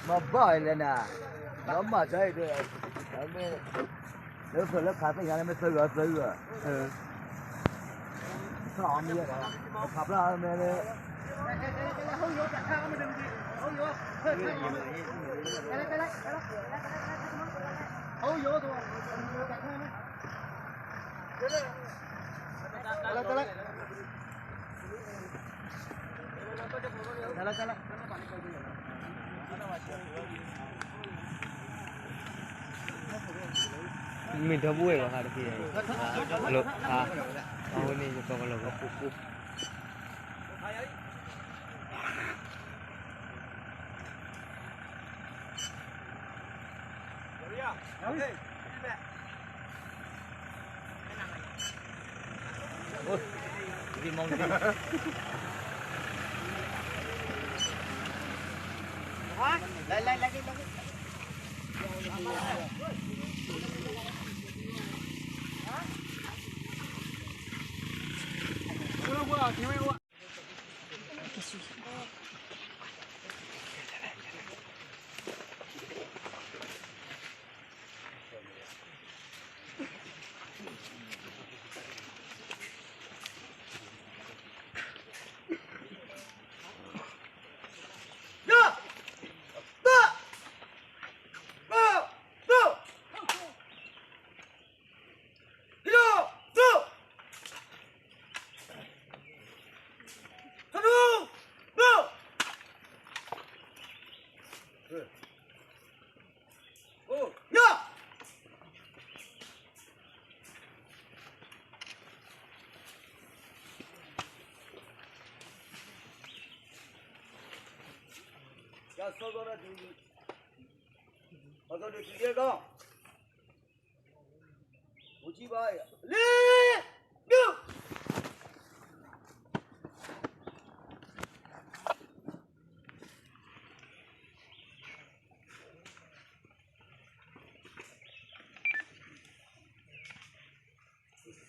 မၤဘၣ်လဲၣ်နၤ, ဒီးမၤစၢၤအံၤ, လၢဖၢလၢခးသ့ၣ်ညါလၢမ့ၢ်သၢဂၤသၢဂၤ, ခးအီၤမ့ၢ်ယဲၢ်ဒီး, ခးဖျါအီၤမ့ၢ်လၢ မ့ၢ်ဒီပုၢ်ဝဲၢ်လီၤခါတက့ၢ်, အဝဲန့ၣ်ယကီးကလီၤကပူၤပူၤ,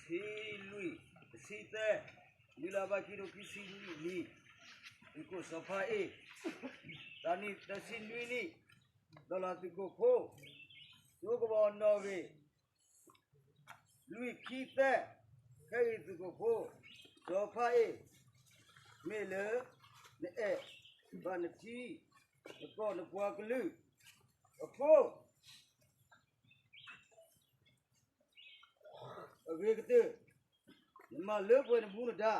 ဆံလွံၢ်, တဆံသၢ, နွံလါဘၣ်ခံထိခံဆံလွံၢ်နံၣ်, သုးခိၣ်စီၤဖါအ့ၣ်, သးနံၣ်သၢဆံနွံနံၣ်, ဒီးလၢသုးခိၣ်ဖိ, စိကမီၤနီၣ်ဂံၢ်, လွံၢ်ခံသၢ, ခဲအံၤသုးခိၣ်ဖိ, စီၤဖါအ့ၣ်, မ့ၢ်လၢ နအဲၣ်ဘၣ်နထံ, နကီၢ်နပှၤကလုာ်, အဃိ အဂ့ၤကတၢၢ်, နမၤလၢပှဲၤနမူနဒါ,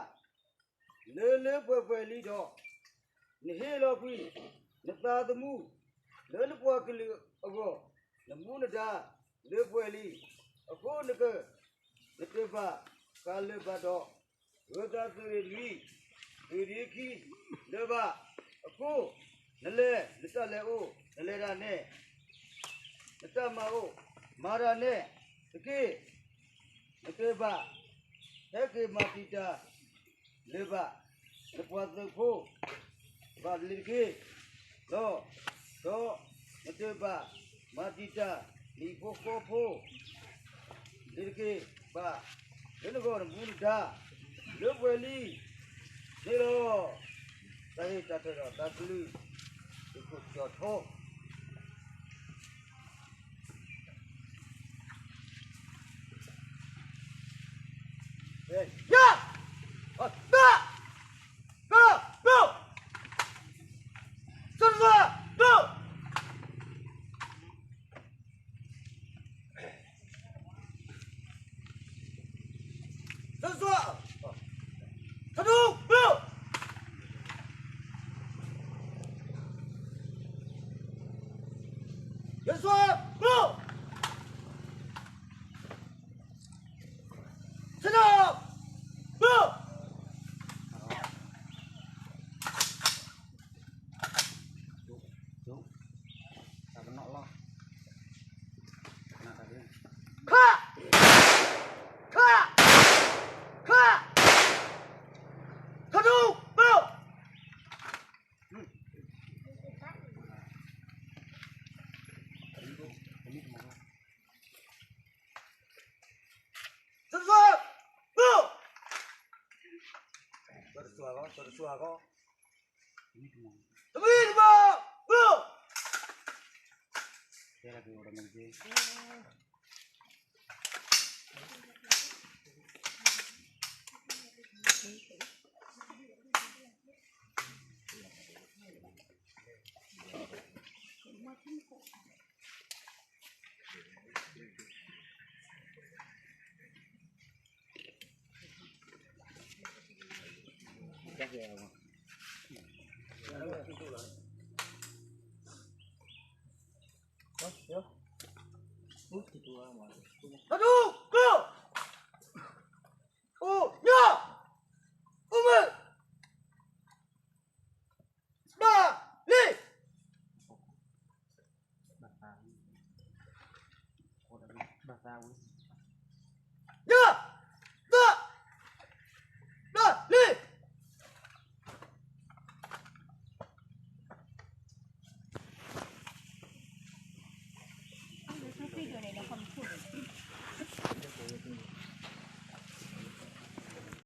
လၢလၢပှဲၤပှဲၤလံဒီး, နဟ့ၣ်လီၤကွံာ် နသးသမူ လၢနပှၤကလုာ်အဂီၢ်, နမူနဒါလၢပှဲၤလံ, အဃိနက, နတဘၣ်ဃးလၢၤဘၣ်ဒီး, ဂၢၤသးသုးရ့ၣ်နွံ, သုးရ့ၣ်ခံ, လၢၤဘၣ်, အဃိ, နလဲၤနတၢ်လဲၤအိၣ် နလဲၤဒၣ်နဲ, နတၢ်မၤအိၣ် မၤဒၣ်နဲတက့ၢ်, နတဘၣ် ဟဲက့ၤမၤတံာ်တာ် လၢၤဘၣ်, နပှၤသုးဖိ ဘၣ်လ့ၤတက့ၢ်, ဒီး, ဒီးနတဘၣ်မၤတံာ်တာ် နဟံၣ်ဖိဃီဖိ လ့ၤတက့ၢ်ဘၣ်, လၢနဂီၢ်နမူနဒါ လၢပှဲၤလံ, န့ၣ်လီၤ. တၢ်ဟ့ၣ်တၢ်ထီၣ်ဒီးတၢ်ကလုၢ်, သုးခိၣ်ကၠီၣ်ထီ ယၤ, အတၢ်, က, က, က, ယစွဲ, ဆ့ၣ်နီၤ, ခး, ခး, ခး, ထီၣ်ဒူ, တစွဲ, တစွဲ, တစွဲ, တမံၤတမံၤ, ဘုၣ်. အိၣ်ညၣ်, အိၣ်မ့ၢ်, ဘၣ်လံ, ဘၣ်သးဝံၣ်,